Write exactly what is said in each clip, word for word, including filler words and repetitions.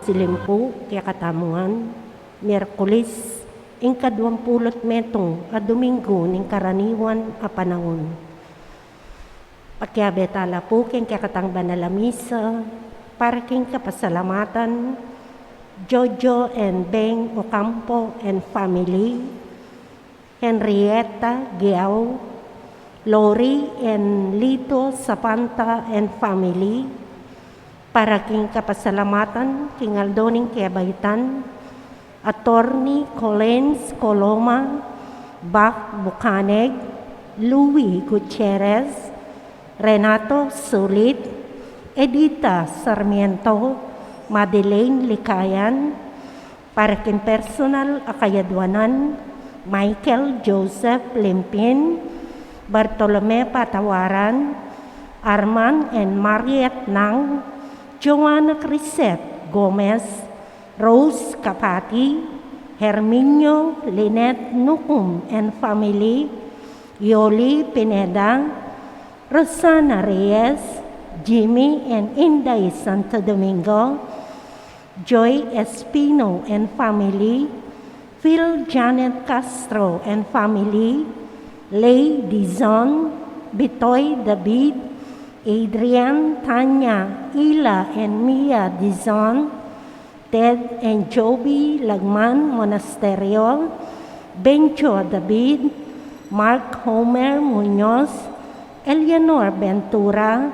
Silimpu kekatamu ngan, Miyerkules, ing kaduang pulu't metung a Dominggu ning karaniwan a panaun. Pakiabe tala pu king kekatang banal a misa para king kapasalamatan Jojo and Beng Ocampo and family, Henrietta Giao, Lori and Lito Sapanta and family, para king kapasalamatan king aldo ning kebaitan, Attorney Collins Coloma, Buck Bucaneg, Louis Gutierrez, Renato Sulit, Edita Sarmiento, Madeleine Likayan, para king personal a kayadwanan, Michael Joseph Limpin, Bartolome Patawaran, Arman and Mariet Nang, Joanna Crisette Gomez, Rose Capati, Herminio Lynette Nucum and family, Yoli Pineda, Rosana Reyes, Jimmy and Inday Santo Domingo, Joy Espino and family, Phil Janet Castro and family, Lay Dizon, Bitoy David, Adrian, Tanya, Ila and Mia Dizon, Ted and Joby Lagman Monasterio, Bencho David, Mark Homer Muñoz, Eleanor Ventura,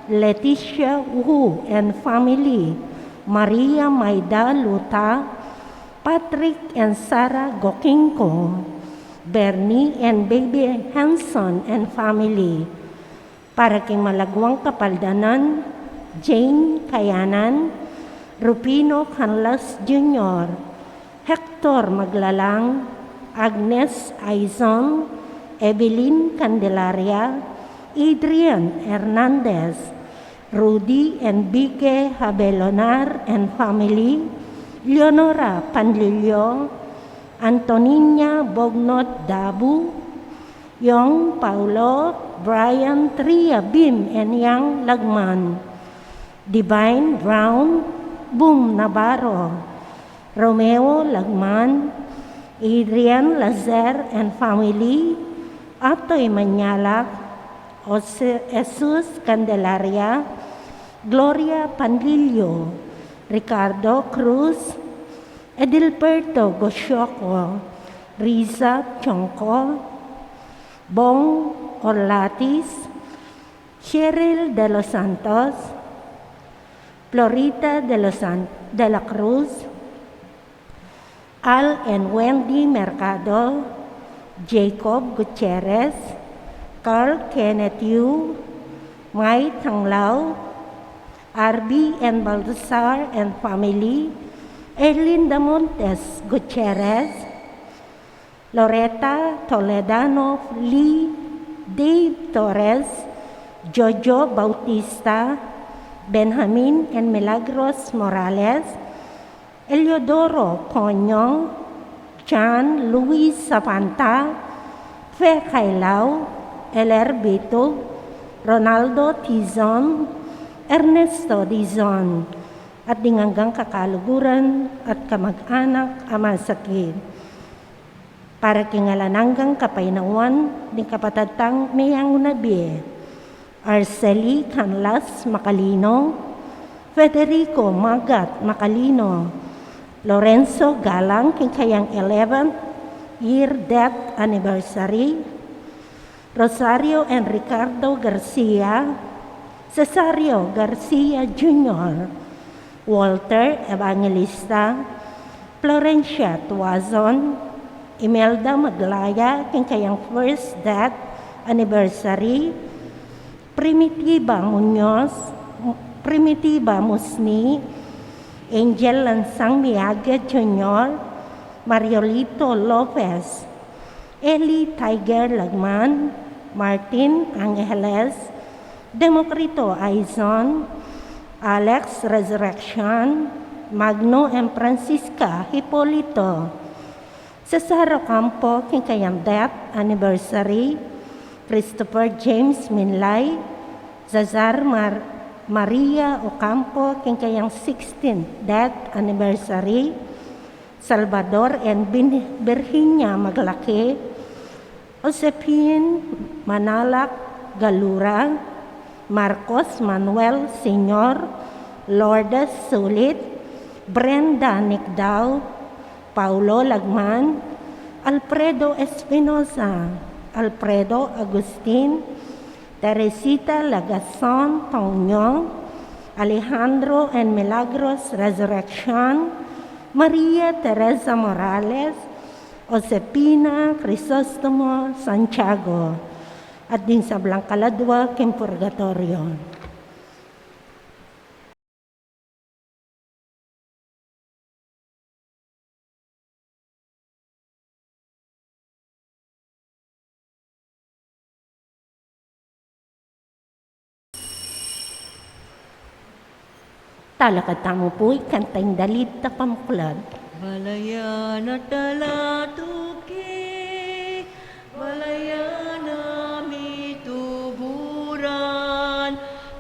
Leticia Wu and family, Maria Maida Luta, Patrick and Sarah Gokinko, Bernie and Baby Hanson and family. Para king malagwang kapaldanan, Jane Kayanan, Rufino Canlas Junior, Hector Maglalang, Agnes Aizon, Evelyn Candelaria, Adrian Hernandez, Rudy and Bike Habelonar and family, Leonora Panlilio, Antonina Bognot Dabu, Yong Paulo, Brian Tria Bim and Yang Lagman, Divine Brown, Boom Navarro, Romeo Lagman, Adrian Lazer and family, Atoy Manyalak, Jose-, Jesus Candelaria, Gloria Panlilio, Ricardo Cruz, Edilberto Gosioco, Riza Chonco, Bong Orlatis, Cheryl De Los Santos, Florita De Los San-, De La Cruz, Al and Wendy Mercado, Jacob Gutierrez, Carl Kenneth Yu, Mai Tanglao, Arby and Baltasar and family, Erlinda Montes Gutierrez, Loretta Toledano Lee, Dave Torres, Jojo Bautista, Benjamin and Milagros Morales, Eliodoro Coño, John Luis Zapanta, Fe Kailau, Eler Bitug, Ronaldo Tizon, Ernesto Dizon, at ding anggang kakaluguran at kamag-anak a masakit. Para king alang anggang kapaynawan ning kapatad tang meyanguna bie, Arceli Canlas Macalino, Federico Magat Macalino, Lorenzo Galang king kayang eleventh year death anniversary, Rosario and Ricardo Garcia, Cesario Garcia Junior, Walter Evangelista, Florencia Tuazon, Imelda Maglaya, king kayang first death anniversary, Primitiva Muñoz, Primitiva Musni, Angel Lansang Miaga Junior, Mariolito Lopez, Eli Tiger Lagman, Martin Angeles, Democrito Aizon, Alex Resurrection, Magno and Francisca Hipolito, Cesar Ocampo, king kayang death anniversary, Christopher James Minlay, Cesar Mar-, Maria Ocampo, king kayang sixteenth death anniversary. Salvador and Bin-, Virginia Maglaki, Josephine Manalak Galura, Marcos Manuel Senior, Lourdes Sulit, Brenda Nicdao, Paulo Lagman, Alfredo Espinosa, Alfredo Agustin, Teresita Lagason Tongño, Alejandro and Milagros Resurrection, Maria Teresa Morales, Josefina Crisostomo Santiago, at ding sablang kaladwa king purgatoryo. Talakad tamu pu ing kantang dalit a pamuklad. Balayan a talatuki, balayan a mituburan,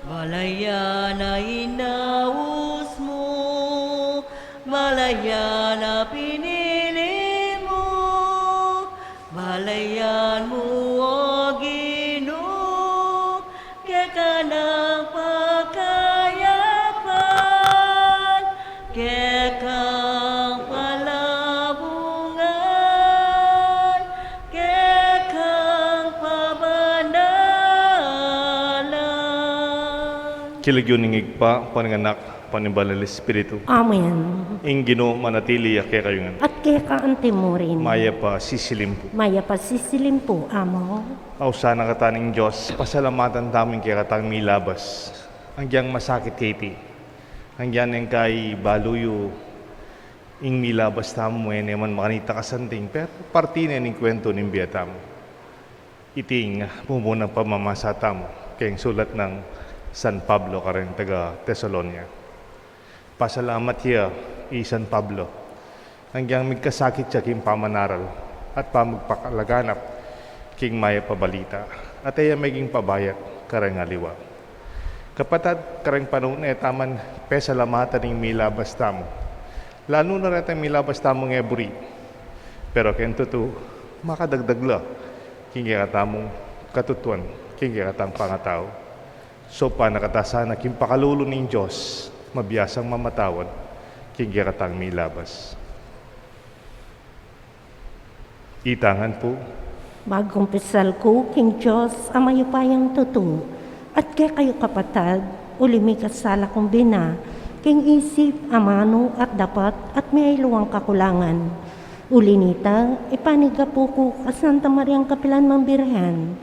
balayan a inaus mu, balayan a pinili mu, balayan mu, O Ginu, keka nang pakayapan, kekang palabungan, kekang pabanalan. King lagyu ning Ibpa, ampo ning Anak, ampo ning Banal Espiritu. Amen. Ing Ginu manatili ya kekayu ngan. At keka anti mu rin. Mayap a sisilim pu. Mayap a sisilim pu, Amo. Ausan na katamu ning Dios, pasalamatan tamu ing kekatang milabas. Anggiyang masakit ya iti. Anggiyang neng kai balu yu ing milabas tamu, e ne man makanita kasanting, pero parti ne ning kwentu ning bie tamu. Iti ing mumunang pamamasa tamu keng sulat nang San Pablo kareng taga Tesalonia. Pasalamat ya i San Pablo anggiyang migkasakit ya king pamanaral at pamagpakalaganap king mayap a balita, at e ya meging pabayat kareng aliwa. Kapatad, kareng panaun e ta man pesalamatan ing milabas tamu, lalu na retang milabas tamung e buri. Pero keng tutu, makadagdag la king kekatamung katutuan, king kekatang pangatau. Saupan na kata sana king pakalulu ning Dios, mabiasang mamatawad king kekatang milabas. Ita ngan pu. Magkumpisal ku king Dios a mayupayang tutu, at kekayu kapatad, uli mikasala kung bina, king isip, amanu, at dapat, at miyayaliwang kakulangan. Uli nita, ipanigapu ku ka Santa Mariang kapilan mang Birhen,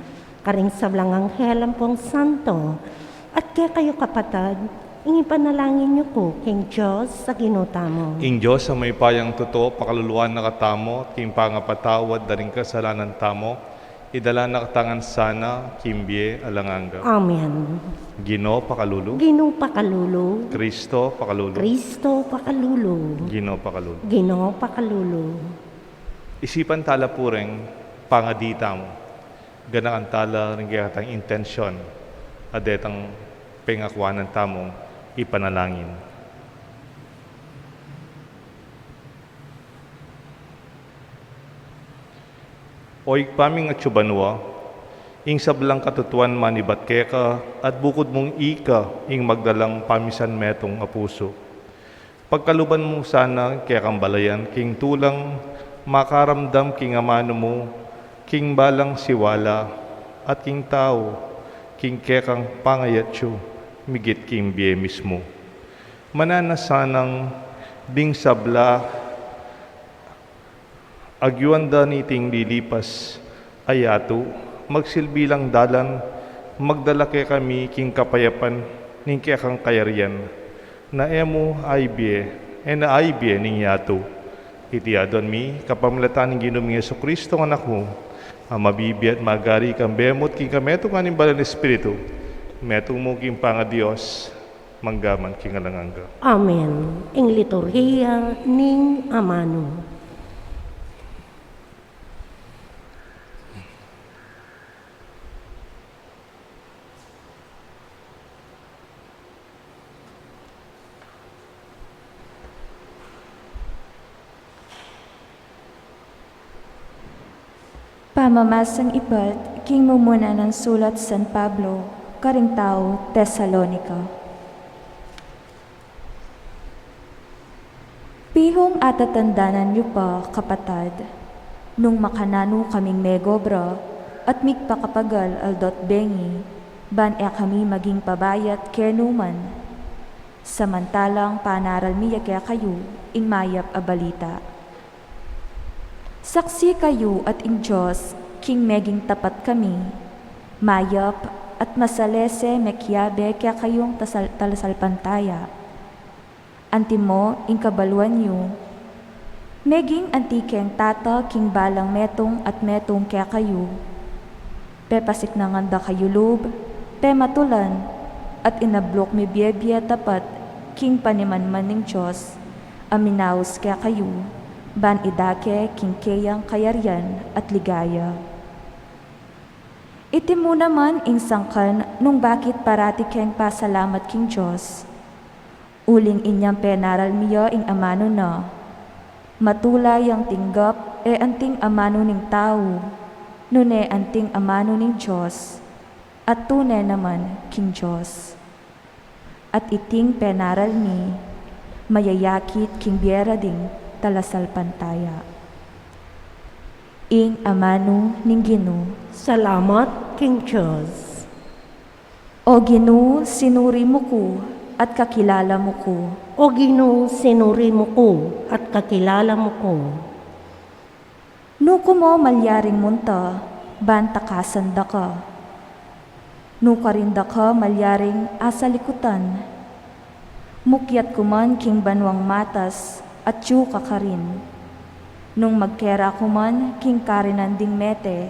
karing sablang anghel ampong santo, at kekayu kapatad, ing ipanalangin yu ku king Dios a Ginu tamu. Ing Dios a mayupayang tutu, pakaluluan na katamu, at king pangapatawad da ring kasalanan tamu, idala na kata ngan sana king bie alang angga. Amen. Ginu pakalulu. Ginu pakalulu. Kristo pakalulu. Kristo pakalulu. Ginu pakalulu. Ginu pakalulu. Isipan tala pu reng pangadi tamu. Ganakan tala ring kekatang intensyon a detang pengakuanan tamung ipanalangin. O Ibpa ming atsu banua, ing sablang katutuan manibat keka, at bukud mung ika ing magdalang pamisan metung a pusu. Pagkaluban mu sana kekang balayan king tulang makaramdam king amanu mu, king balang siwala, at king tau, king kekang pangayatsu, migit king bie mismu. Mananu na sanang ding sabla agyuan da niting lilipas a yatu, magsilbi lang dalan, magdala kekami king kapayapan ning kekang kayarian, na e mu aibie, e na aibie ning yatu. Iti aduan mi kapamilatan ning Ginu ming Jesucristo, Anak mu, a mabibie at magari kambe mu at king kametungan ning Banal Espiritu, metung mu king pangaDios, mangga man king alang angga. Amen. Ing liturhiya ning amanu. Pamamasang ibat king mumuna nang sulat San Pablo karing tau Tesalonica. Pihung atatandanan yu pa, kapatad, nung makananu kaming megobra at migpakapagal aldo't bengi, ban e kami maging pabayat kenu man, samantalang panaral mi ya kekayu ing mayap a balita. Saksi kayu at ing Dios king meging tapat kami, mayap at masalese mekiabe kekayung tasal-, talasalpantaya. Antimo ing kabaluan yu, meging anti keng tata king balang metung at metung kekayu. Pepasiknangan da kayu lub, pematulan, at inabluk mi biebie tapat king panimanman ning Dios a minaus kekayu, ban idake king keyang kayarian at ligaya. Iti mu naman ing sangkan nung bakit parati keng pasalamat king Dios. Uling inyang penaral mi ya ing amanu na. Matula yang tinggap e anting amanu ning tau, nune anting amanu ning Dios, at tune naman king Dios. At iting penaral mi, mayayakit king bie ra ding talasalpantaya. Ing amanu ning Ginu. Salamat king Dios. O Ginu, sinuri mu ku, at kakilala mu ku. O Ginu, sinuri mu ku, at kakilala mu ku. Nu ku mo malyaring munta, ban takasan da ka? Nu karin da ka malyaring asalikutan? Mukyat ku man king banuang matas, atyu ka karin. Nung magkera ku man king karinan ding mete,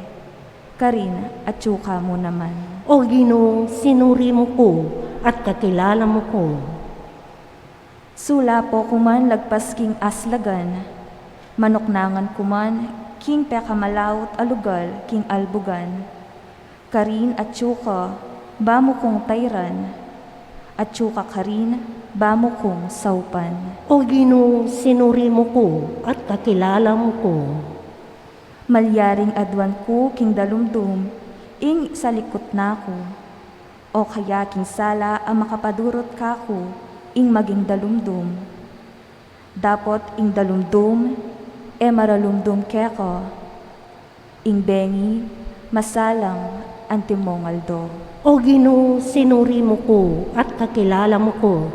karin atyu ka mu naman. O Ginu, sinuri mu ku, at kakilala mu ku. Sulapo ku man lagpas king aslagan, manuknangan ku man king pekamalaut a lugal king albugan, karin atyu ka, ba mu kung tairan, atyu ka karin, ba mu kung saupan. O Ginu, sinuri mu ku, at kakilala mu ku. Malyaring aduan ku king dalumdum ing salikut na ku, o kaya king sala a makapadurut kaku ing maging dalumdum. Dapot ing dalumdum e maralumdum keka, ing bengi masalang antimong aldo. O Ginu, sinuri mu ku at kakilala mu ku,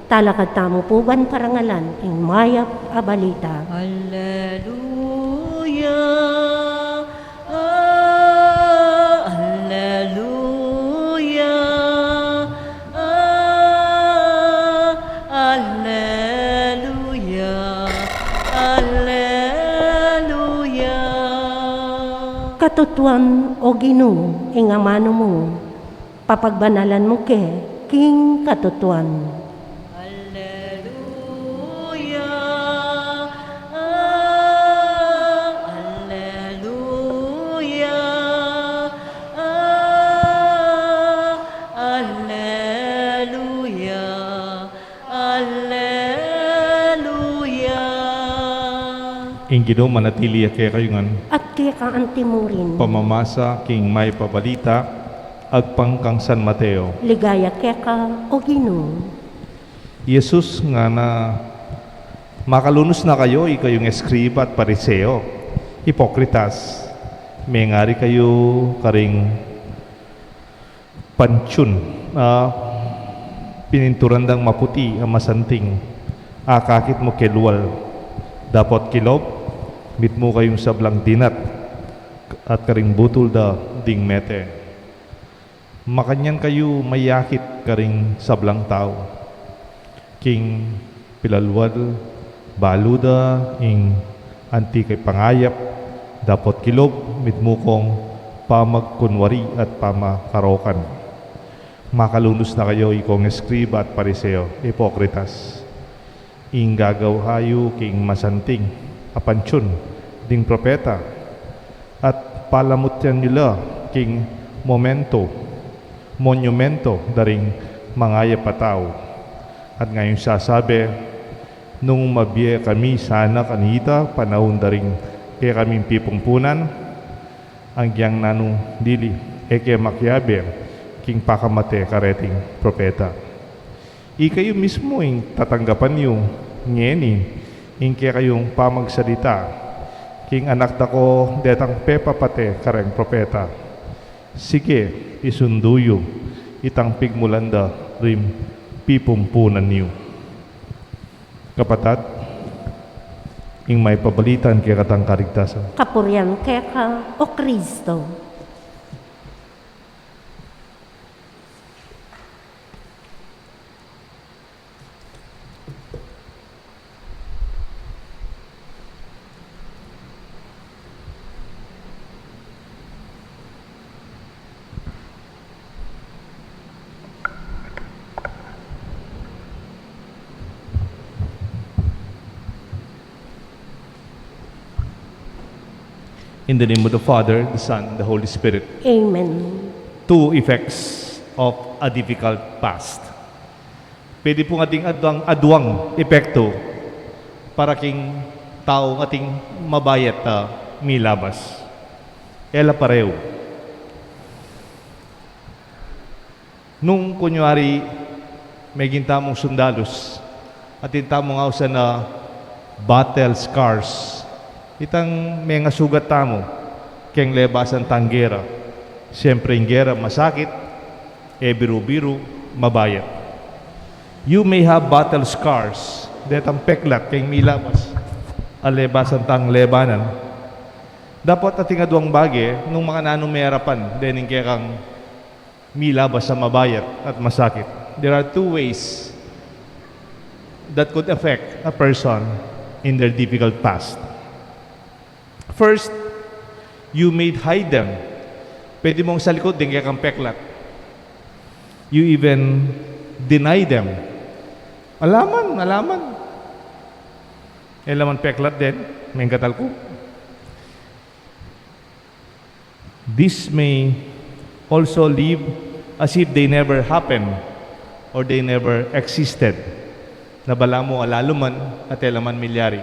talakad tamu pu ban parangalan ing mayap a balita. Alleluia, ah, alleluia, ah, alleluia, alleluia. Katutuan, O Ginu, ing amanu mu, papagbanalan mu ke king katutuan. Alleluia, ah, alleluia, ah, alleluia, alleluia. Ing Ginu manatili ya kekayu ngan. At keka antimurin. Pamamasa king mayap a balita agpang kang San Mateo. Ligaya keka, O Ginu. Jesus ngana, makalunus na kayu, ikayung eskriba at Pariseo, ipokritas. Mengari kayu karing pantiun a pininturan dang maputi a masanting, akakit mu kelual, dapot kilob mitmu kayung sablang dinat at karing butul da ding mete. Makanyan kayu mayakit karing sablang tau. King pilaluan, balu da ing anti kayung pangayap, dapot kilob mitmu kung pamagkunwari at pamakarokan. Makalunus na kayu, ikong eskriba at Pariseo, ipokritas. Ing gagawa yu king masanting a pantiun ding propeta, at palamutian yu la king momento, monumento da ring mangayap a tau. At ngayun sasabi, nung mabie kami sana kanita panaun da ring kekaming pipumpunan, Anggiyang nanu dili, e ke makiabe king pakamate kareting propeta. Ikayu mismu ing tatanggapan yu ngeni ing kekayung pamagsalita king anak da ko detang pepapate kareng propeta. Sige, isundu yu itang pigmulan da ring pipumpunan yu. Kapatad, ing mayap a balita ning kekatang kaligtasan. Kapurian keka, O Kristo. In the name of the Father, the Son, and the Holy Spirit. Amen. Two effects of a difficult past. Pwede pung ating aduang, aduang epekto para king taung ating mabayat a milabas. E la pareu. Nung kunyari, meging tamung sundalus, atin tamung ausan a battle scars. Itang mengasugat tamu keng lebasan tang gera. Siyempre, ing gera masakit, e biru-biru, mabayat. You may have battle scars, detang peklat keng milabas a lebasan tang lebanan. Dapot atin aduang bage nung makananu merapan dening kekang milabas a mabayat at masakit. There are two ways that could affect a person in their difficult past. First, you may hide them. Pwede mung salikut ding kekang peklat. You even deny them. Ala man, ala man. E la man peklat den, mengkatalku. This may also live as if they never happened or they never existed. Na balamu ala la man at e la man milyari.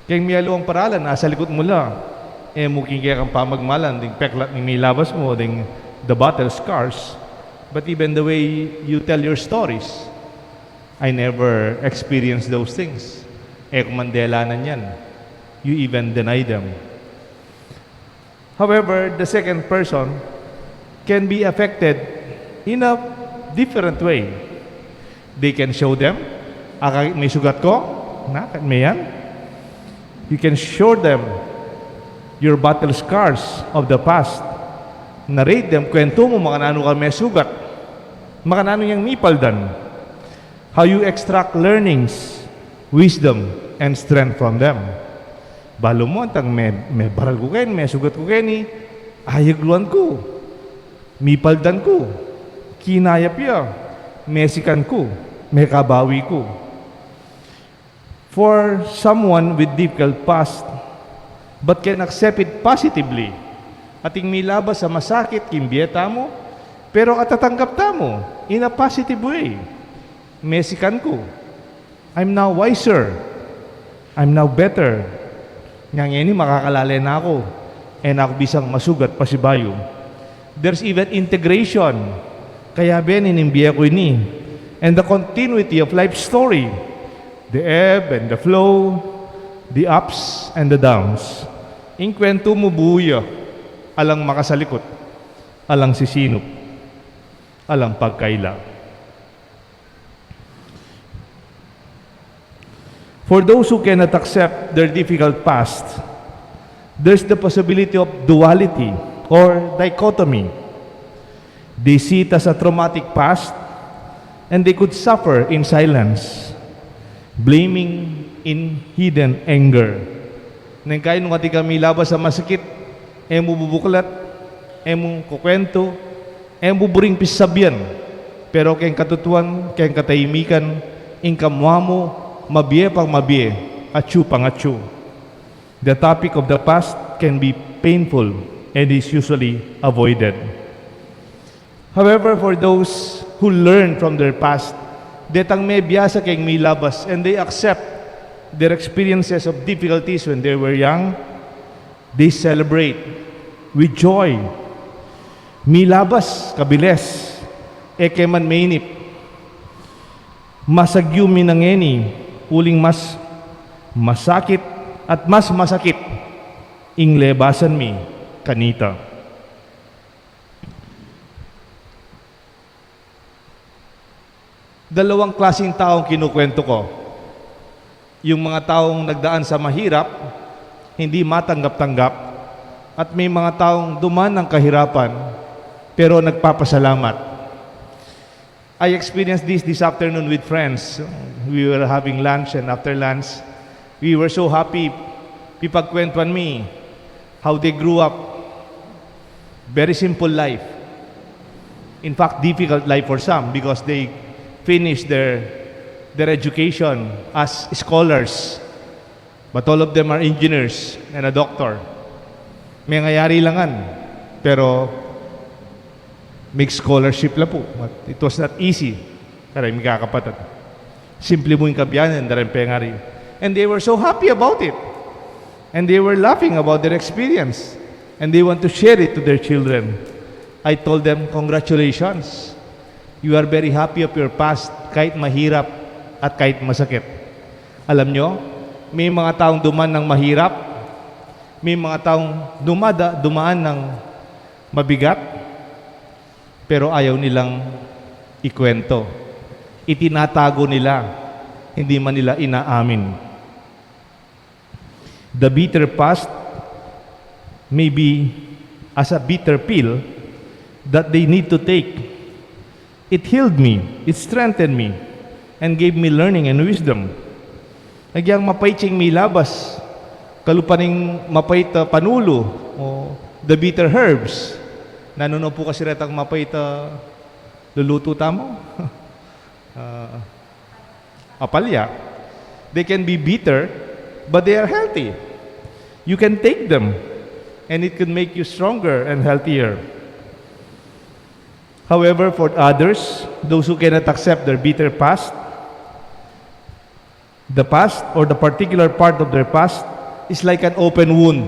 Keng mialiwang paralan, asalikut mu la, e mu king kekang pamagmalan ding peklat ning milabas mu, ding the battle scars, but even the way you tell your stories, I never experienced those things. E ku man delanan yan. You even deny them. However, the second person can be affected in a different way. They can show them, "Ah, kaya mesugat ko, na, kaya me yan." You can show them your battle scars of the past. Narrate them, kwentu mu, makananu ka mesugat. Makananu yang mipaldan. How you extract learnings, wisdom, and strength from them. Balu mu, antang me, mebaral ku keni, mesugat ku keni, ayagluan ku, mipaldan ku, kinayap ya, mesikan ku, mekabawi ku. For someone with difficult past, but can accept it positively, ating milabas a masakit king bie tamu, pero atatanggap tamu in a positive way. Mesikan ku. I'm now wiser. I'm now better. Ngeni makakalale na ku. E na ku bisang masugat pasibayu. There's even integration. Kayabe ning bie ku ini. And the continuity of life story. The ebb and the flow, the ups and the downs. Ing kwentu mu buya, alang makasalikut, alang sisinup, alang pagkaila. For those who cannot accept their difficult past, there's the possibility of duality or dichotomy. They see it as a traumatic past, and they could suffer in silence, blaming in hidden anger. Neng kayu nung atin kang milabas a masakit, e mu bubuklat, e mu kukwentu, e mu buring pisabian, pero keng katutuan, keng katahimikan, ing kamua mu, mabie pang mabie, atyu pang atyu. The topic of the past can be painful and is usually avoided. However, for those who learn from their past, detang mebiasa keng milabas and they accept their experiences of difficulties when they were young, They celebrate with joy. Milabas, kabilis, e ke man mainip. Masagyu mi na ngeni, uling mas masakit at mas masakit ing lebasan mi kanita. Dalawang klaseng taong kinukwento ko. Yung mga taong nagdaan sa mahirap, hindi matanggap-tanggap, at may mga taong duman ng kahirapan, pero nagpapasalamat. I experienced this this afternoon with friends. We were having lunch, and after lunch, we were so happy. Pipagkwentuhan mi how they grew up. Very simple life. In fact, difficult life for some because they finished their, their education as scholars. But all of them are engineers and a doctor. May ngayari langan, pero may scholarship la pu. But it was not easy. Karay, mga kapatid. Simple mu ing kabianan, daring pengari. And they were so happy about it. And they were laughing about their experience. And they want to share it to their children. I told them, "Congratulations. You are very happy of your past, kahit mahirap at kahit masakit." Alam nyo, may mga taong duman ng mahirap, may mga taong dumada, dumaan ng mabigat, pero ayaw nilang ikwento. Itinatago nila, hindi man nila inaamin. The bitter past may be as a bitter pill that they need to take. It healed me, it strengthened me, and gave me learning and wisdom. Agyang mapait yang milabas, kalupa ning mapait a panulu, o the bitter herbs. Nanu na pu kasi retang mapait a lulutu tamu? Ah, apalya. They can be bitter, but they are healthy. You can take them, and it can make you stronger and healthier. However, for others, those who cannot accept their bitter past, the past or the particular part of their past is like an open wound.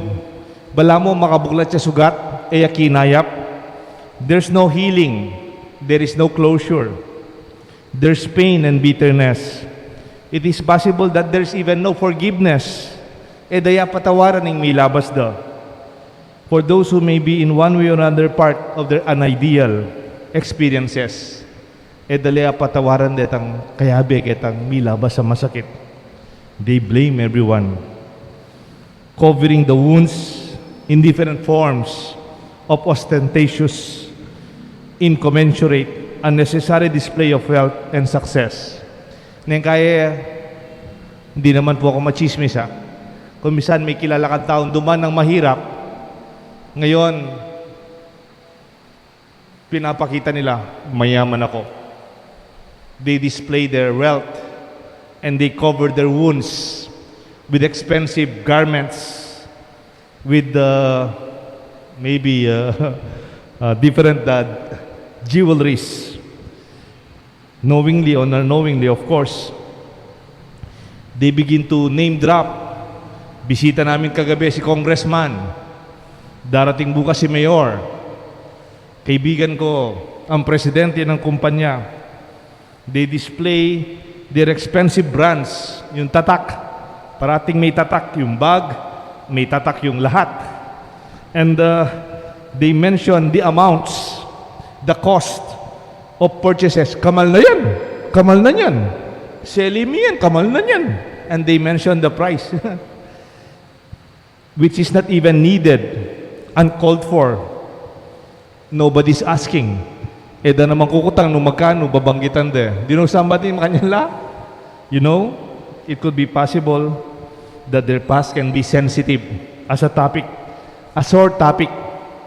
Balamu makabuklat ya sugat, e ya kinayap. There's no healing. There is no closure. There's pain and bitterness. It is possible that there's even no forgiveness. E da ya patawaran ing milabas da. For those who may be in one way or another part of their unideal experiences, e da la ya patawaran detang kayabe ketang milabas a masakit. They blame everyone, covering the wounds in different forms of ostentatious, incommensurate, unnecessary display of wealth and success. Neng kaya, hindi naman po ako machismis, ha. Kung minsan may kilala kang taong duman ng mahirap, ngayon, pinapakita nila, "Mayaman ako." They display their wealth and they cover their wounds with expensive garments, with, uh, maybe, uh, uh, different, uh, jewelries. Knowingly or unknowingly, of course, they begin to name drop. "Bisita namin kagabi si congressman. Darating bukas si mayor. Kaibigan ko ang presidente ng kumpanya." They display their expensive brands. Yung tatak, parating may tatak yung bag, may tatak yung lahat. And, uh, they mention the amounts, the cost of purchases. "Kamal na yan. Kamal na yan. Seli mi yan. Kamal na yan." And they mention the price, which is not even needed, uncalled for. Nobody's asking. E da naman kukutang nung magkanu, babanggitan de. Di nung somebody makanyan la? You know, it could be possible that their past can be sensitive as a topic, a sore topic.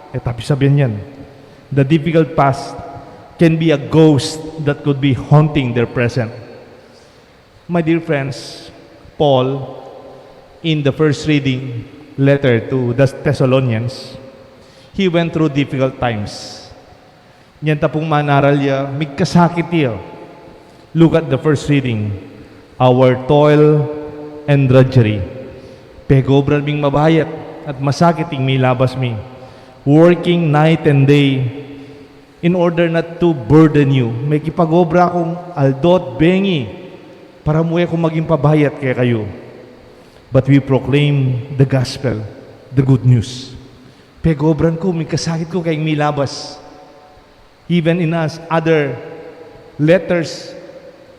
E, tapi sabihan yan. The difficult past can be a ghost that could be haunting their present. My dear friends, Paul, in the first reading letter to the Thessalonians, he went through difficult times. Nyan ta pung manaral ya, migkasakit ya. Look at the first reading. "Our toil and drudgery." Pegobran ming mabayat. At masakit ing milabas mi, working night and day in order not to burden you. Mekipag-obra kung aldo at bengi para mu e ku maging pabayat kekayu. But we proclaim the gospel, the good news. Pegobran ku, mikasakit ku keng milabas. Even in us other letters,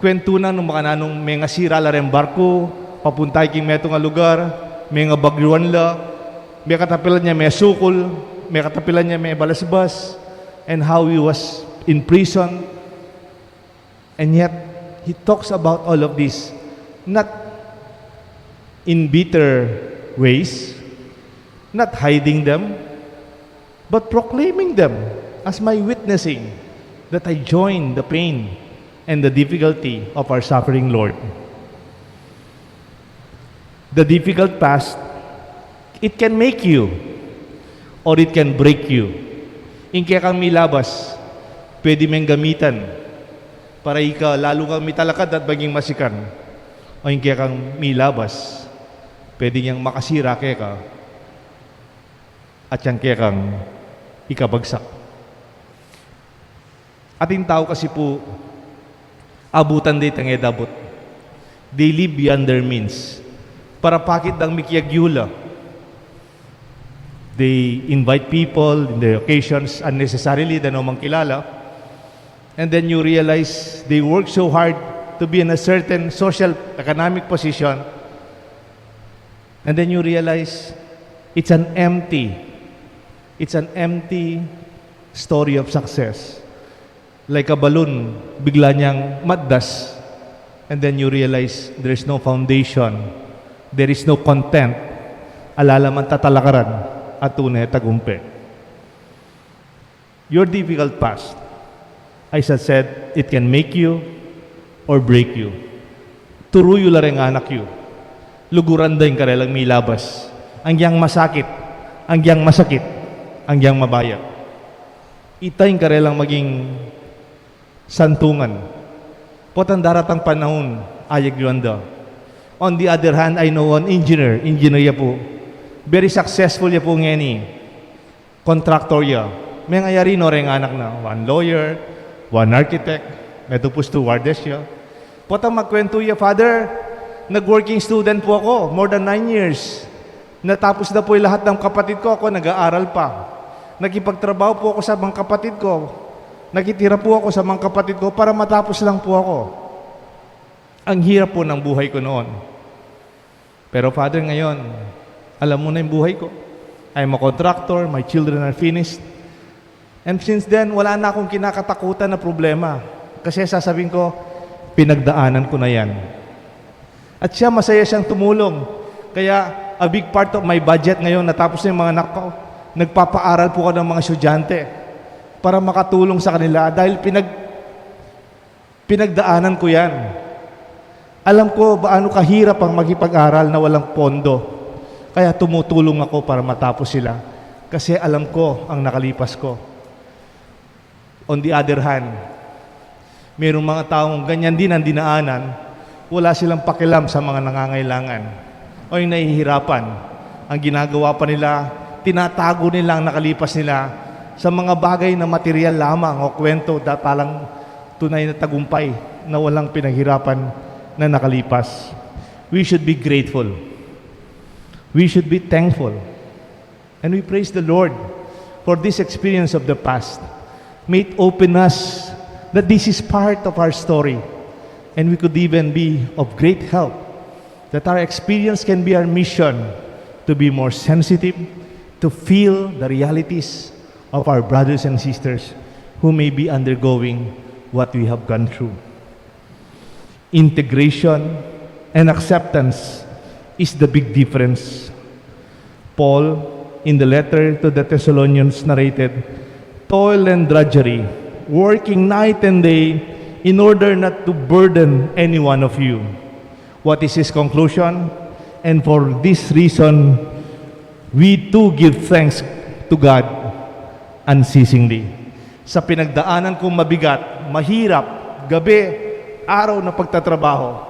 kwentu na nung makananung mengasira la reng barku, papunta king metung a lugar, mengabagyuan la, mekatapilan ya mesukul, mekatapilan ya mebalasbas, and how he was in prison. And yet, he talks about all of this, not in bitter ways, not hiding them, but proclaiming them as my witnessing that I join the pain and the difficulty of our suffering Lord. The difficult past, it can make you or it can break you. Ing kekang milabas, pwede meng gamitan para ika lalu kang mitalakad at maging masikan. O ing kekang milabas, pwede yang makasira keka at yang kekang ikabagsak. Atin tau kasi pu, abutan de itang e da abut. They live beyond their means. Para pakit dang mikiagyula. They invite people in their occasions unnecessarily, da no mang kilala. And then you realize they work so hard to be in a certain social economic position. And then you realize it's an empty, it's an empty story of success. Like a balloon, bigla niyang matdas, and then you realize there's no foundation, there is no content, ala la mang tatalakaran a tune a tagumpe. Your difficult past, as I said, it can make you or break you. Turu yu la reng anak yu. Luguran da ing karelang milabas. Agyang masakit, agyang masakit, agyang mabayat. Ita ing karelang maging santungan. Potang daratang panaun, ayagyuan da. On the other hand, I know one engineer, engineer ya pu. Very successful ya pu ngeni. Contractor ya. Mengayari no reng anak na. One lawyer, one architect, metung pu stewardess ya. Potang magkwentu ya, "Father, nag-working student pu ako, more than nine years. Natapos na pu ing lahat ng kapatid ko, ako nag-aaral pa. Nakipagtrabaho pu ako sa mga kapatid ko. Nakitira pu ako sa mga kapatid ko para matapos lang pu ako. Ang hirap pu ng buhay ko noon. Pero Father, ngayon, alam mo na yung buhay ko. I'm a contractor, my children are finished. And since then, wala na akong kinakatakutan na problema. Kasi sasabihin ko, pinagdaanan ko na yan." At siya, masaya siyang tumulong. Kaya, a big part of my budget ngayon, natapos na yung mga anak ko, nagpapaaral po ako ng mga estudyante para makatulong sa kanila. Dahil pinag-, pinagdaanan ko yan. Alam ko gaano kahirap ang makipag-aral na walang pondo. Kaya tumutulong ako para matapos sila. Kasi alam ko ang nakalipas ko. On the other hand, mayroong mga taong ganyan din ang dinaanan, wala silang pakialam sa mga nangangailangan o yung nahihirapan. Ang ginagawa pa nila, tinatago nila ang nakalipas nila sa mga bagay na material lamang o kwento, da-, palang tunay na tagumpay na walang pinaghirapan na nakalipas. We should be grateful. We should be thankful. And we praise the Lord for this experience of the past. May it open us that this is part of our story. And we could even be of great help, that our experience can be our mission to be more sensitive, to feel the realities of our brothers and sisters who may be undergoing what we have gone through. Integration and acceptance is the big difference. Paul, in the letter to the Thessalonians, narrated toil and drudgery, working night and day in order not to burden any one of you. What is his conclusion? And for this reason, we too give thanks to God unceasingly. Sa pinagdaanan kong mabigat, mahirap, gabi, araw na pagtatrabaho,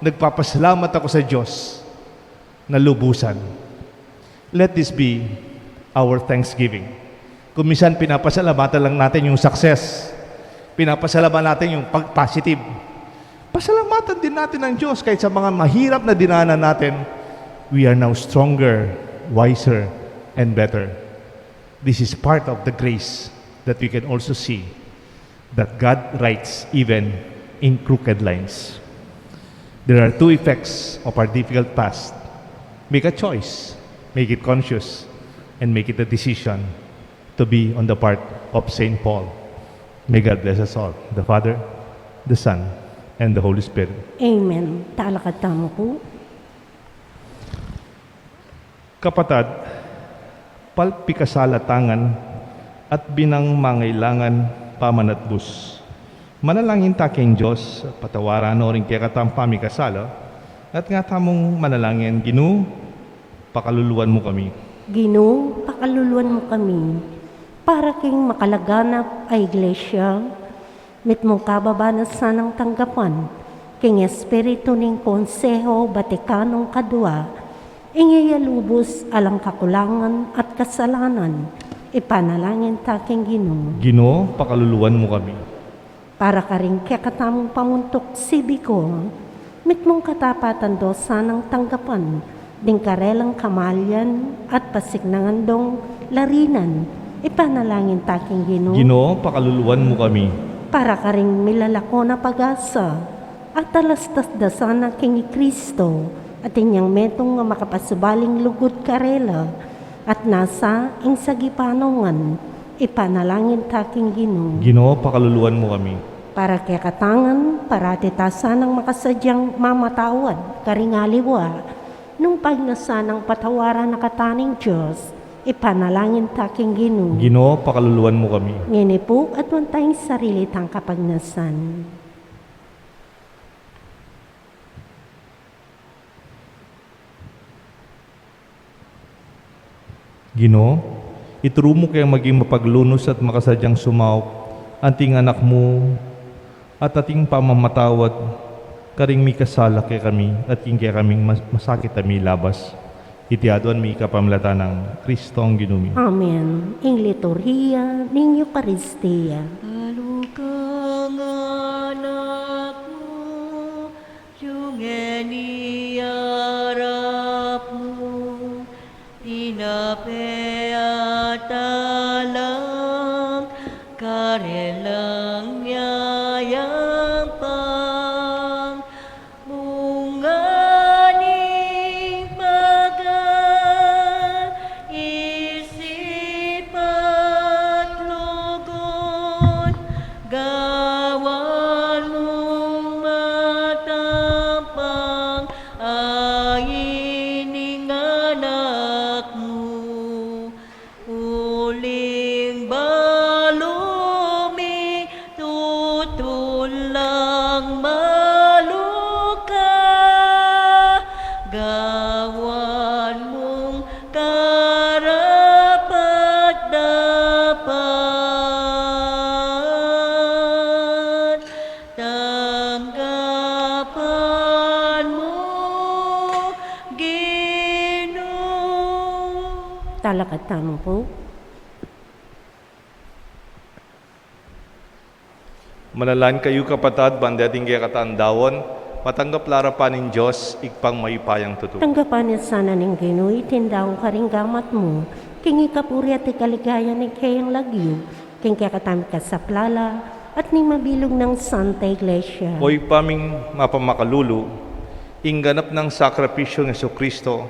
nagpapasalamat ako sa Diyos na lubusan. Let this be our thanksgiving. Kung minsan pinapasalamatan lang natin yung success, pinapasalamatan natin yung pag-, positive. Pasalamatan din natin ang Diyos kahit sa mga mahirap na dinanan natin. We are now stronger, wiser, and better. This is part of the grace that we can also see that God writes even in crooked lines. There are two effects of our difficult past. Make a choice, make it conscious, and make it a decision to be on the part of Saint Paul. May God bless us all, the Father, the Son, and the Holy Spirit. Amen. Talakad tamu pu. Kapatad, palpikasala tangan at binang mangailangan pamanatbus. Manalangin ta king Dios, patawaran no ring kekatang pamikasala, at nga tamung manalangin, Ginu, pakaluluan mu kami. Ginu, pakaluluan mu kami. Para king makalaganap a Iglesia, mitmung kababa na sanang tanggapan king espiritu ning Konseho Vaticanong Kadua, ing iya lubus alang kakulangan at kasalanan, ipanalangin ta king Ginu. Ginu, pakaluluan mu kami. Para karing kekatamung pamuntuk sibiko, mitmung katapatan do sanang tanggapan ding karelang kamalian at pasiknangan dong larinan, ipanalangin ta king Ginu. Ginu, pakaluluan mu kami. Para karing milalako na pag-asa, at alastas da sana king i Kristo, at inyang metung a makapasubaling lugud karela, at nasa ing sagipanungan, ipanalangin ta king Ginu. Ginu, pakaluluan mu kami. Para kekatangan, parati ta sanang makasadyang mamatawad karing aliwa, nung pagnasan nang patawaran na katamu ning Dios, ipanalangin ta king Ginu. Ginu, pakaluluan mu kami. Ngeni pu, aduan tang sarili tang kapagnasan. Ginu, ituru mu keng maging mapaglunus at makasadyang sumaup anting anak mu, at ating pamamatawad karing mikasala kekami, at king kekaming mas-, masakit a milabas. Iti aduan mi kapamilatan nang Kristong Ginu mi. Amen. Ing liturhiya ning Eukaristia. Alugang anak mu, yung ngeni arap mu, tinape at alang karelang nyayampang, munga ning pag-iisip at lugud, gawan mung matampang a ining anak mu. Uling balu mi tutun lang malu ka, gawan mung karapat-dapat tanggapan mu, Ginu. Talakad tamu pu. Manalangin kayu, kapatad, ban deting kekatang daun, matanggap la arapan ning Dios, Ibpang mayupayang tutu. Tanggapan na sana ning Ginu iting daun karing gamat mu, king ikapuri at ikaligayan ning keyang lagyu, king kekatamung kasaplalan, at ning mabilug nang Santa Iglesia. O Ibpa ming mapamakalulu, ing ganap nang sakripisyung Jesucristo,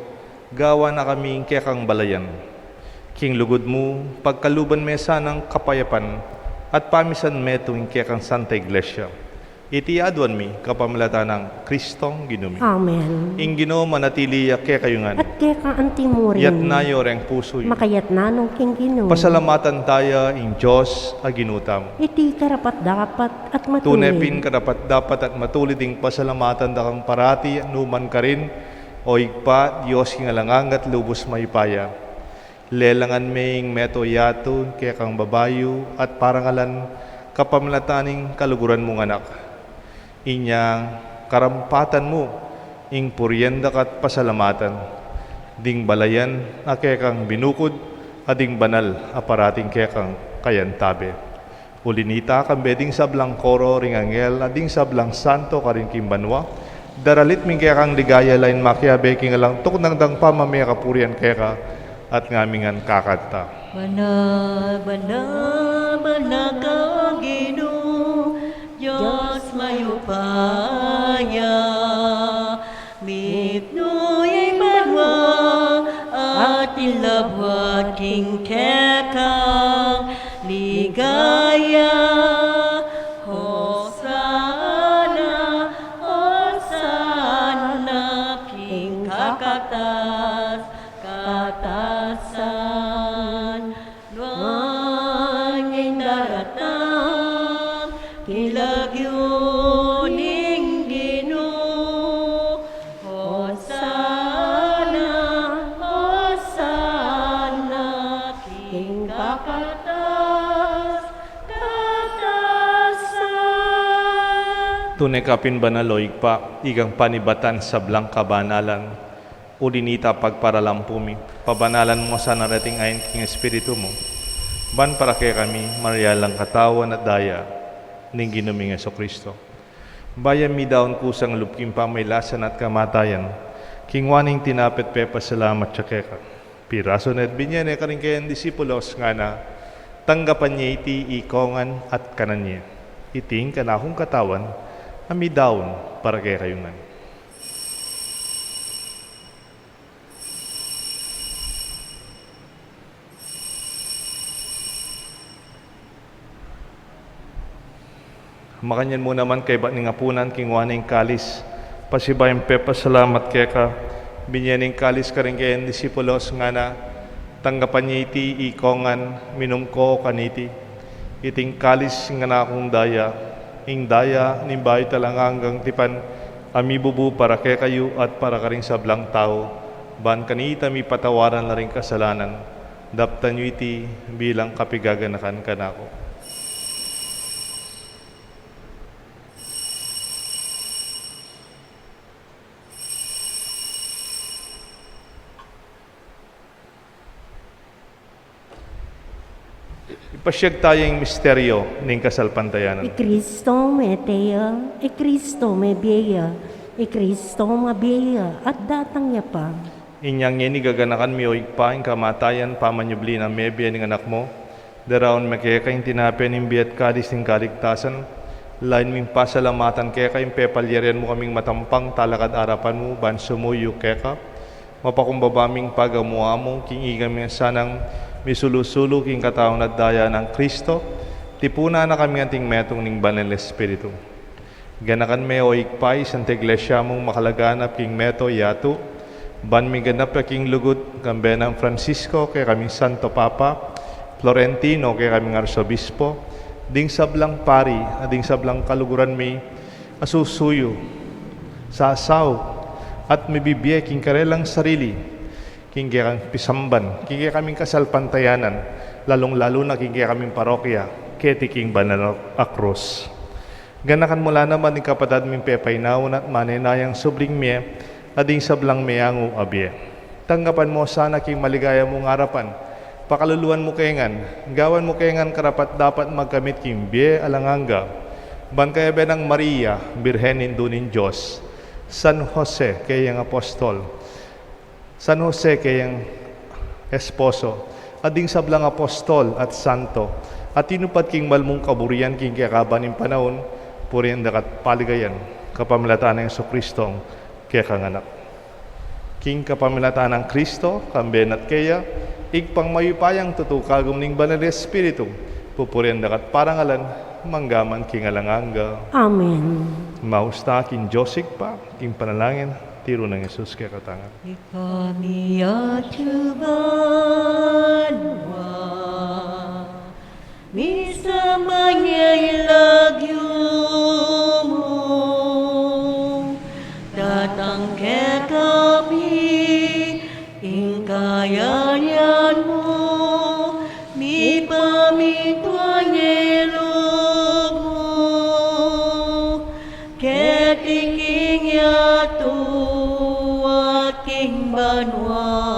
gawan na kami king kekang balayan. King lugud mu, pagkaluban me sanang kapayapan, at pamisan metung ing kekang Santa Iglesia. Iti aduan mi, kapamilatan nang Kristong Ginu mi. Amen. Ing Ginu manatili ya kekayu ngan. At keka antimurin. Yatna yu reng pusu yu. Makayatna no king Ginu. Pasalamatan taya ing Dios a Ginu tamu. Iti karapat-dapat at matulid. Tune pin karapat-dapat at matulid ing pasalamatan da kang parati, nukarin man, O Ibpa, Dios king alang angga at lubus mayupaya. Lelangan me ing meto yatu king kekang babayu at parangalan kapamilatan ning kaluguran mung Anak. Inya karampatan mu ing purian da ka at pasalamatan. Ding balayan a kekang binukud, a ding banal a parating kekang kayantabe. Uli nita, kambe ding sablang koro ring anghel, a ding sablang santo karin king banua, daralit mi ing kekang ligaya, lain makiabe king alang tuknang dang pamamie kapurian keka, at ngaming ngan kakanta. Banal, banal, banal ka, Ginu, Dios mayupaya. Mipnu ya ing banua at ing labuad king kekang ligaya. Hosana, Hosana king kakatas-katasan. Nuan ing daratang king lagyu ning Ginu. Hosana, Hosana king kakatas-katasan. Tune ka pin banal, o Ibpa, ikang panibatan sablang kabanalan. Uli nita, pagparalampu mi, pabanalan mu sana reting ain king Espiritu mu, ban para kekami marial lang katawan at daya ning Ginu ming Jesucristo. Bayu mi daun kusang lub king pamailasan at kamatayan, kingwa ne ing tinape at pepasalamat ya keka, pirasu ne at binye ne karing kayang disipulos, ngana: Tanggapan ye iti ikongan at kanan ye. Iti ing kanakung katawan, a midaun para kekayu ngan. Makanyan mu naman kaybat ning apunan, kingwa ne ing kalis, pasibayu yang pepasalamat keka, binye ne ing kalis karing kayang disipulos, ngana: Tanggapan ye iti ikongan, minum ko kaniti. Iti ing kalis ning kanakung daya, ing daya ning bayu at alang anggang tipan, a mibubu para kekayu at para karing sablang tau, ban kanita mipatawaran la ring kasalanan. Daptan yu iti bilang kapigaganakan kanaku. Ipasiag taya ing misteryo ning kasalpantayanan. I Kristo mete ya, i Kristo mebie ya, i Kristo mabie ya, at datang ya pa. Inya ngeni gaganakan mi, o Ibpa, ing kamatayan pamanyubli nang mebie ning Anak mu, daraun mi keka ing tinape ning bie at kalis ning kaligtasan, lain ming pasalamatan keka ing pepalyarian mu kaming matampang talakad king arapan mu ban sumuyu keka. Mapakumbaba ming pagamu-amu king iga mi sanang misulu-sulu king katawan at daya nang Kristo, tipunan na kami anting metung ning Banal Espiritu. Ganakan me, o Ibpa, ing Santa Iglesia mung makalaganap king meto yatu, ban miganap ya king lugud, kambe nang Francisco, kekaming Santo Papa, Florentino, kekaming Arsobispo, ding sablang pari, at ding sablang kaluguran mi, a susuyu, sasaup, at mibibie king karelang sarili king kekang pisamban, king kekaming kasalpantayanan, lalung-lalu na king kekaming parokya keti king Banal a Krus. Ganakan mu la naman ding kapatad ming pepainawa na at manenayang subling mie, at ding sablang meangu a bie. Tanggapan mu sana king maligaya mung arapan, pakaluluan mu ke ngan, gawan mu ke ngan karapat-dapat magkamit king bie alang angga, ban kayabe nang Maria, Birhen Indu ning Dios, San Jose, keyang apostol, San Jose, keyang esposo, at ding sablang apostol at santo, a tinupad king malmung kaburian king kekaba ning panaun, purian da ka at paligayan, kapamilatan nang Jesucristo, kekang Anak. King kapamilatan nang Kristo, kambe na at keya, Ibpang mayupayang tutu, kagum ning Banal Espiritu, pupurian da ka at parangalan, mangga man king alang angga. Amen. Maus ta king Dios Ibpa, king panalangin, tiru nang Jesus kekatang. Ika miatsu banua, misamban ya ing lagyu mu, datang kekami ing kayarian mu, mipamintuan ya ing lub mu, keti king yatu at king banua.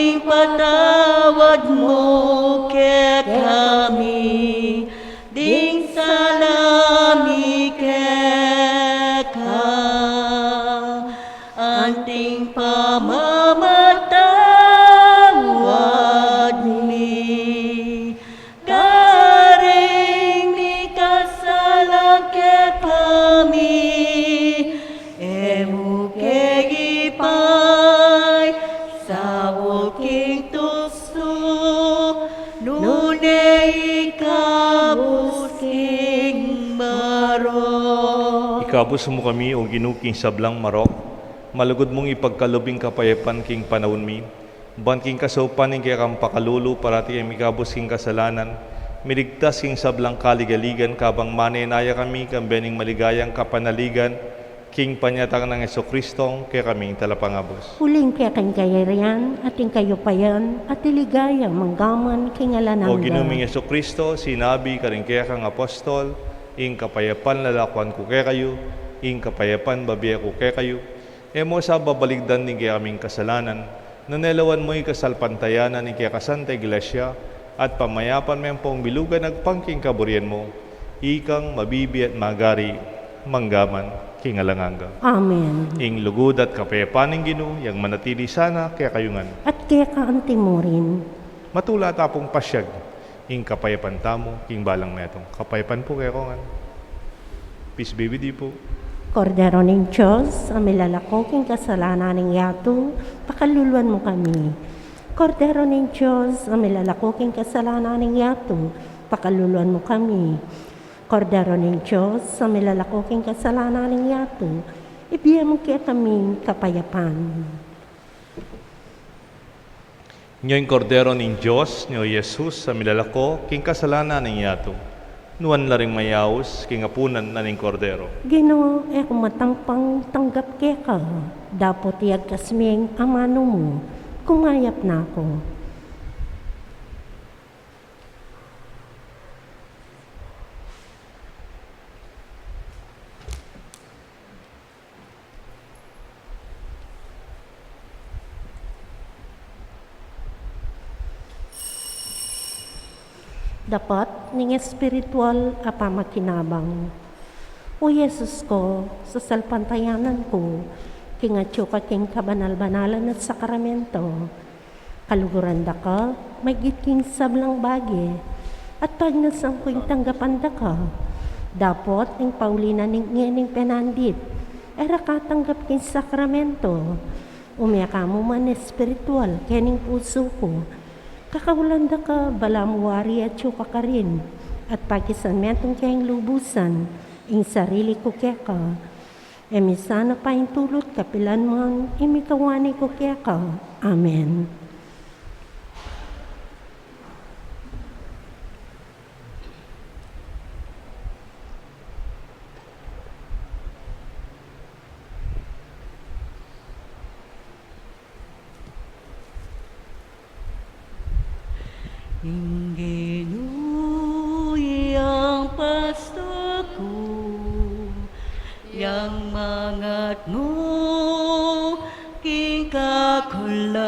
Ipatawad mu kekami ding sala mi keka, anting pamamatawad mi karing mikasala kekami, e mu ke ipaisaul king tuksu, nune ikabus king marok. Ikabus mu kami, O Ginu, king sablang marok, malugud mung ipagkalub ing kapayapan king panaun mi, ban king kasaupan ning kekang pakalulu, parati kaming mikabus king kasalanan, miligtas king sablang kaligaligan, kabang manenaya kami kambe ning maligayang kapanaligan, king panyatang nang Jesucristo, kekaming Talapangabus. Uling keka ing kayarian, at ing kayupayan, at ing ligaya, mangga man king alang angga. O Ginu ming Jesucristo, sinabi karing kekang apostol, ing kapayapan lalakuan ku kekayu, ing kapayapan bibie ku kekayu. E mu sa babaligdan ding kekaming kasalanan, nune lawan mu ing kasalpantayanan ning kekang Santa Iglesia, at pamayapan me ampong bilugan agpang king kaburian mu, ikang mabibie at magari, mangga man king alang angga. Amen. Ing lugud at kapayapan ning Ginu, yang manatili sana kekayu ngan. At keka antimurin. Matula ta pung pasiag ing kapayapan tamu king balang metung. Kapayapan pu kekongan. Peace be with you pu. Kordero ning Dios, a milalako king kasalanan ning yatu, pakaluluan mu kami. Kordero ning Dios, a milalako king kasalanan ning yatu, pakaluluan mu kami. Kordero ning Dios, a milalako king kasalanan ning yatu, ibie mu kekami ing kapayapan. Nyo ing Kordero ning Dios, nyo i Jesus, a milalako king kasalanan ning yatu. Nuan la ring mayaus king apunan na ning Kordero. Ginu, e ku matampang tanggap keka, dapot iyagkas me ing amanu mu, kumayap na ku. Dapat ning espiritual a pamakinabang. O Jesus ku, sasalpantayanan ku king atyu ka king kabanal-banalan a sakramento. Kaluguran da ka maigit king sablang bage, at pagnasan ku ing tanggapan da ka. Dapot ing pauli na ning ngening penandit, e ra ka tanggap king sakramento. Ume ka mu man espiritual kening pusu ku. Kakaulan da ka, balamu wari atyu ka karin, at pakisanmetung ke ing lubusan ing sarili ku keka. E mi sana paintulut kapilan man ing mikawani ku keka. Amen. Ing Ginu yang pastor ku, yang mangatmu king kakulangan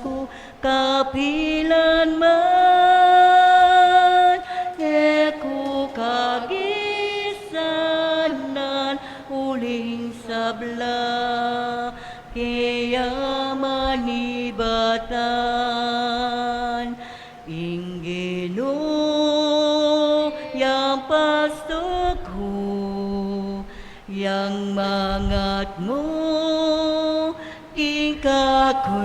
ku, kapilan man e ku kagisanan, uling sabla keyaman ibatan. Ing Ginu yang pastor ku, yang mangatmu king kakulangan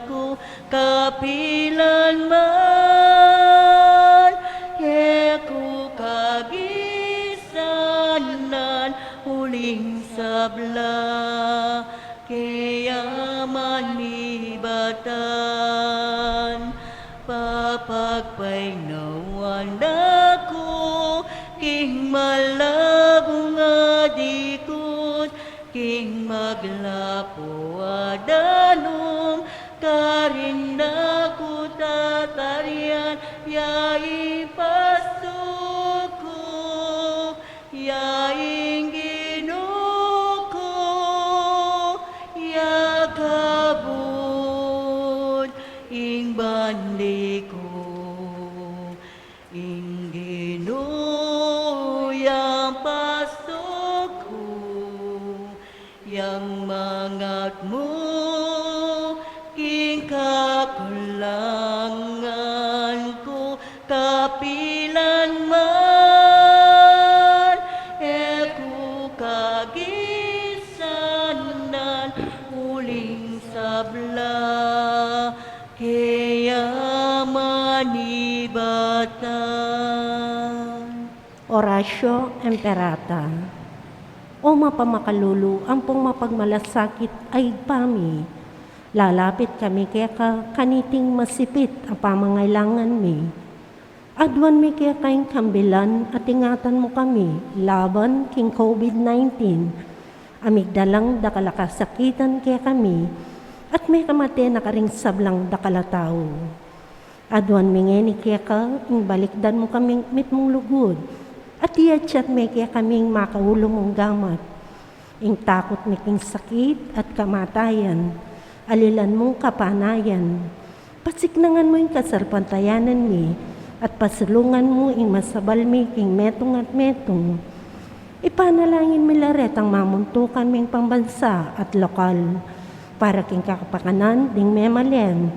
ku, kapilan man e ku kagisanan, uling sabla keyaman ibatan. Papagpainawan da ku king malabung a dikut, king maglapu a danum, karin da ku tatarian, ya ing pastor ku, ya ing Ginu ku, ya Kabud ing bandi ku, ing Ginu yang pastor ku, yang mangatmu king kakulangan ku, kapilan man e ku kagisanan, uling sabla keya manibatan. Oratio Imperata. O mapamakalulu ampong mapagmalasakit a Ibpa mi, lalapit kami keka kaniting masipit a pamangailangan mi. Aduan mi keka ing kambilan at ingatan mu kami laban king COVID nineteen, a migdalang dakal a kasakitan kekami, at mekamate na karing sablang dakal a tau. Aduan mi ngeni keka ing balikdan mu kaming mitmung lugud, at iatsat me kekaming makaulu mung gamat. Ing takut mi king sakit at kamatayan, alilan mung kapanayan. Pasiknangan mu ing kasalpantayanan mi, at pasulungan mu ing masabal mi king metung at metung. Ipanalangin mi la retang mamuntukan ming pambansa at lokal, para king kapakanan ding memalen.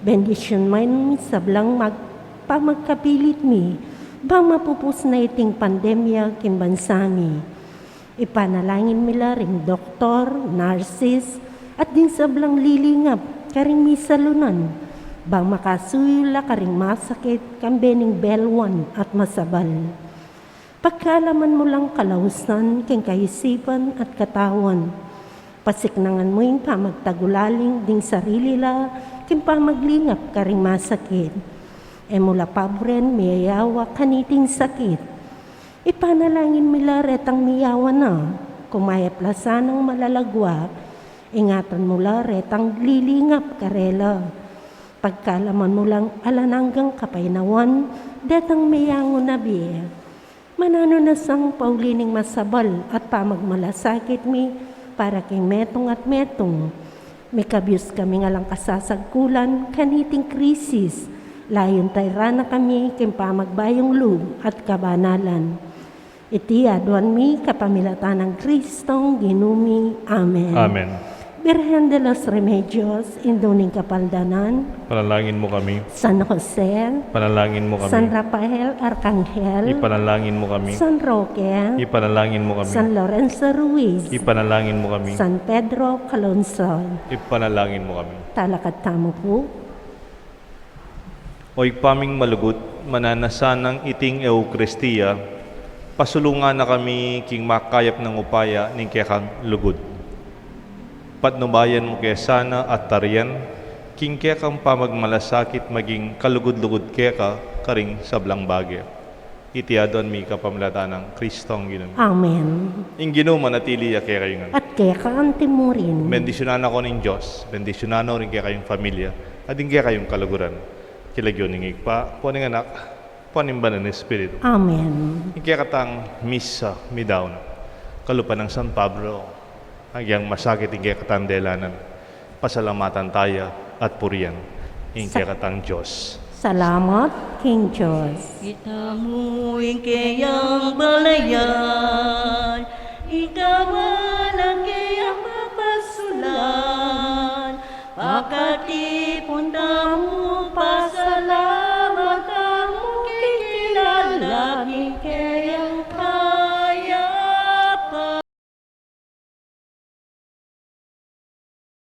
Bendisyun mu ing sablang mag-, pamagkapilit mi, bang mapupus na iting pandemya king bansa mi. Ipanalangin mi la ring doktor, nurses, at ding sablang lilingap karing misalunan, bang makasuyu la karing masakit kambe ning belwan at masabal. Pagkaluban mu lang kalausan king kaisipan at katawan. Pasiknangan mu ing pamagtagulaling ding sarili la king pamaglingap karing masakit. E mu la paburen miyayawa kaniting sakit. Ipanalangin mi la retang miyawa na, kumayap la sanang malalagwa, ingatan mu la retang lilingap karela. Pagkaluban mu lang alang anggang kapaynawan detang meyangu na bie. Mananu na sang pauli ning masabal at pamagmalasakit mi para king metung at metung. Mikabius kaming alang kasasagkulan kaniting krisis, layun tayran na kami king pamagbayung lub at kabanalan. Iti aduan mi kapamilatan nang Kristong Ginu mi. Amen. Amen. Birhen de los Remedios, Indu ning Kapaldanan, ipanalangin mu kami. San Jose, ipanalangin mu kami. San Rafael Arcangel, ipanalangin mu kami. San Roque, ipanalangin mu kami. San Lorenzo Ruiz, ipanalangin mu kami. San Pedro Calungsod, ipanalangin mu kami. Talakad tamu pu. O Ibpa ming malugud, mananu na sanang iting Eukaristia, pasulungan na kami king makayap nang upaya ning kekang lugud. Patnubayan mu ke sana at tarian king kekang pamagmalasakit maging kalugud-lugud keka karing sablang bage. Iti aduan mi kapamilatan nang Kristong Ginu mi. Amen. Ing Ginu manatili ya kekayu ngan. At keka anti mu rin. Bendisyunan na kayu ning Dios, bendisyunan na rin kekayung pamilya, at ing kekayung kaluguran. King lagyu ning Ibpa, ampo ning Anak, ampo ning Banal a Espiritu. Amen. Ing kekatang misa midaun na. Kalupa nang San Pablo, agyang masakit ing kekatang delanan, pasalamatan taya at purian ing kekatang Dios. Salamat king Dios. Itamu ing keyang balayan.